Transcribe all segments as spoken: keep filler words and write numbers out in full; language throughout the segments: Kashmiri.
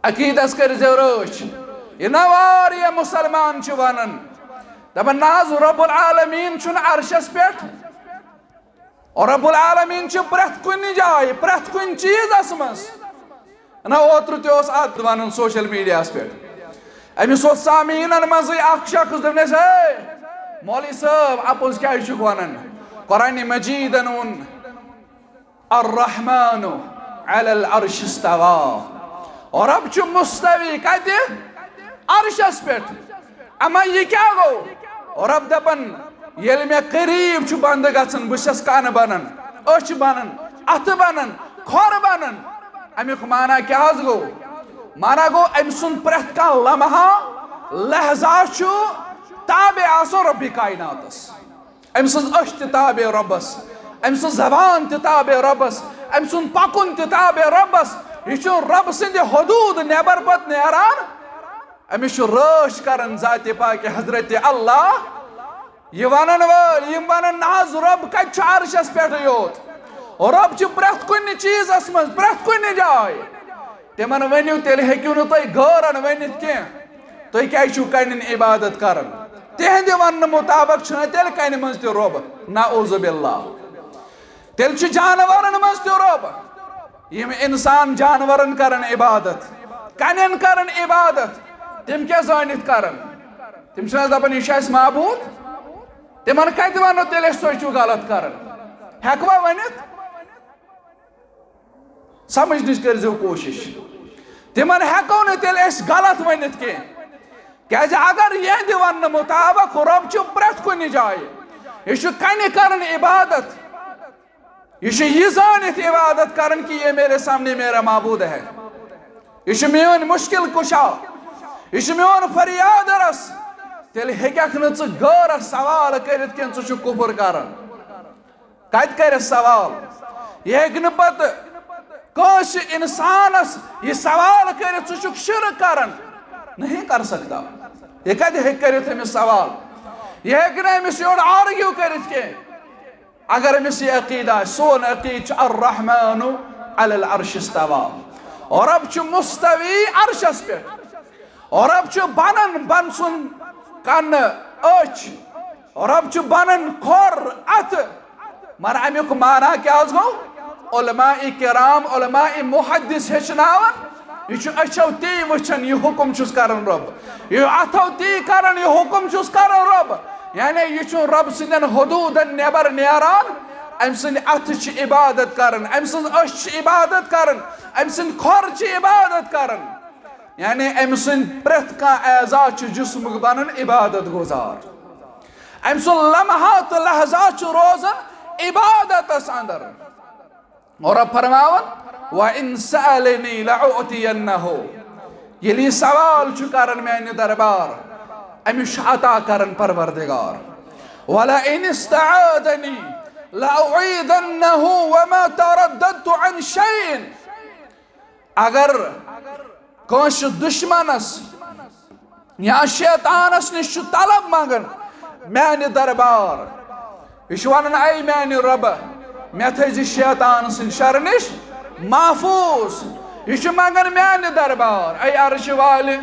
عقیٖدس کٔرۍ زیو رٲچھ۔ یہِ نہ واریاہ مُسلمان چھِ ونان، دپان، نہ حظ، رب العالمین چھُنہٕ عرشس پٮ۪ٹھ۔ اور رب العالمین چھُ پرٛٮ۪تھ کُنہِ جایہِ، پرٛٮ۪تھ کُنہِ چیٖزس منٛز۔ نہ، اوترٕ تہِ اوس اتھ ونان سوشل میڈیاہس پٮ۪ٹھ، أمِس اوس سامعیٖنن منٛزٕے اکھ شخص، دوٚپنس، ہے مولوی صٲب، اپُز کیازِ چھُکھ ونان؟ قرآن مجیدن ووٚن، الرحمن علی العرش استوی۔ رب چھُ مستوی کتہِ؟ عرشس پٮ۪ٹھ۔ اما یہِ کیٛاہ گوٚو؟ رب دپان، ییٚلہِ مےٚ قریب چھُ بندٕ گژھان، بہٕ چھَس کن بنان، أچھ بنان، اتھٕ بنان، کھۄر بنان۔ امیُک معنی کیٛاہ حظ گوٚو؟ معنی گوٚو، أمۍ سُنٛد پرٛٮ۪تھ کانٛہہ لمحہ، لحظہ چھُ تابع آسان رب کائناتس۔ أمۍ سٕنٛز أچھ تہِ تابع رۄبس، أمۍ سٕنٛز زبان تہِ تابع رۄبس، أمۍ سُنٛد پکُن تہِ تابع رۄبس۔ یہِ چھُ رۄب سٕنٛدِ حدوٗد نٮ۪بر پتہٕ نیران۔ أمِس چھُ رٲچھ کران ذاتِ پاکِ حضرت اللہ۔ یہِ ونن وٲلۍ، یِم ونن، نہ حظ، رۄب کتہِ چھُ عرشس پٮ۪ٹھٕے یوت؟ رۄب چھُ پرٛٮ۪تھ کُنہِ چیٖزس منٛز، پرٛٮ۪تھ کُنہِ جایہِ۔ تِمن ؤنِو، تیٚلہِ ہیٚکِو نہٕ تُہۍ غٲرن ؤنِتھ کینٛہہ۔ تُہۍ کیٛازِ چھِو کنٮ۪ن عبادت کران؟ تِہنٛدِ وننہٕ مُطابق چھُنہ تیٚلہِ کنہِ منٛز تہِ رۄب؟ نعوذ باللہ۔ تیٚلہِ چھُ جانورن منٛز تہِ رۄب۔ یِم انسان جانورن کران عبادت، کنٮ۪ن کران عبادت، تِم کیٛاہ زٲنِتھ کران؟ تِم چھِنہ حظ دپان، یہِ چھُ اَسہِ معبوٗد؟ تِمن کتہِ ونو تیٚلہِ أسۍ، تُہۍ چھِو غلط کران؟ ہٮ۪کوا ؤنِتھ؟ سمجھنٕچ کٔرۍزیو کوٗشِش۔ تِمن ہٮ۪کو نہٕ تیٚلہِ أسۍ غلط ؤنِتھ کینٛہہ، کیازِ اگر یِہنٛدِ وننہٕ مُطابق رۄب چھُ پرٛٮ۪تھ کُنہِ جایہِ، یہِ چھُ کنہِ کران عبادت، یہِ چھُ یہِ زٲنِتھ عبادت کران کہ یہ میرے سامنے میرا معبود ہے، یہِ چھُ میٲنۍ مُشکل کُشا، یہِ چھُ میون فریاد رس، تیٚلہِ ہیٚککھ نہٕ ژٕ غٲرس سوال کٔرِتھ کینٛہہ، ژٕ چھُکھ کُفر کران۔ کتہِ کرٮ۪س سوال؟ یہِ ہیٚکہِ نہٕ پتہٕ کٲنٛسہِ انسانس یہِ سوال کٔرِتھ، ژٕ چھُکھ شرک کران۔ نہیں کر سکتا۔ یہِ کتہِ ہیٚکہِ کٔرِتھ أمِس سوال؟ یہِ ہیٚکہِ نہٕ أمِس یورٕ آرگیو کٔرِتھ کینٛہہ۔ اگر أمِس یہِ عقیدٕ آسہِ، سون عقیدٕ چھُ الرحمن علی العرش استوی۔ رب چھُ مستوی عرشس پٮ۪ٹھ۔ رب چھُ بنان بن سُنٛد کنہٕ، أچھ۔ رب چھُ بنان کھۄر، اتھٕ۔ مگر امیُک معنی کیٛاہ حظ گوٚو؟ علماء کرام، علماء محدث ہیٚچھناوان، یہِ چھُ أچھو تی وٕچھان، یہِ حُکم چھُس کران رۄب۔ یہِ اتھو تی کران، یہِ حُکم چھُس کران رۄب۔ یعنی یہِ چھُ رۄب سٕنٛدٮ۪ن حدوٗدن نٮ۪بر نیران۔ أمۍ سٕنٛدۍ اتھٕ چھِ عبادت کران، أمۍ سٕنٛز أچھ چھِ عبادت کران، أمۍ سٕنٛدۍ کھۄر چھِ عبادت کران۔ یعنی أمۍ سٕنٛدۍ پرٛٮ۪تھ کانٛہہ اعضا چھُ جسمُک بنان عبادت گزار۔ أمۍ سُنٛد لمحہ تہٕ لحظہ چھُ روزان عبادتس اندر۔ اور رب فرماوان، وَإِن سَأَلَنِي لَأُعْطِيَنَّهُ۔ ییٚلہِ یہِ سوال چھُ کران میانہِ دربار، أمِس چھُ عطا کران پروردگار۔ وَلَئِنِ اسْتَعَاذَنِي لَأُعِيذَنَّهُ وَمَا تَرَدَّدْتُ عَنْ شَيْءٍ۔ اگر کٲنٛسہِ دُشمنس یا شیطانس نِش چھُ طلب منٛگان میانہِ دربار، یہِ چھُ ونان، اے میانہِ رۄبہٕ، مےٚ تھٲیزِ شیطان سٕنٛدِ شرٕ نِش محفوٗظ۔ یہِ چھُ منٛگان میانہِ دربار، اے عرشہِ والہِ،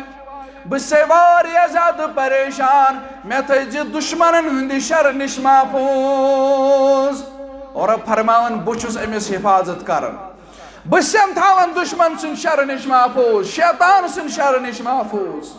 بہٕ چھُسے واریاہ زیادٕ پریشان، مےٚ تھٲیزِ دُشمنن ہٕنٛدِ شرٕ نِش محفوٗظ۔ اور فرماوان، بہٕ چھُس أمِس حفاظت کران۔ بہٕ چھُسَن تھاوان دُشمن سٕنٛدِ شرٕ نِش محفوٗظ، شیطان سٕنٛدِ شرٕ نِش محفوٗظ۔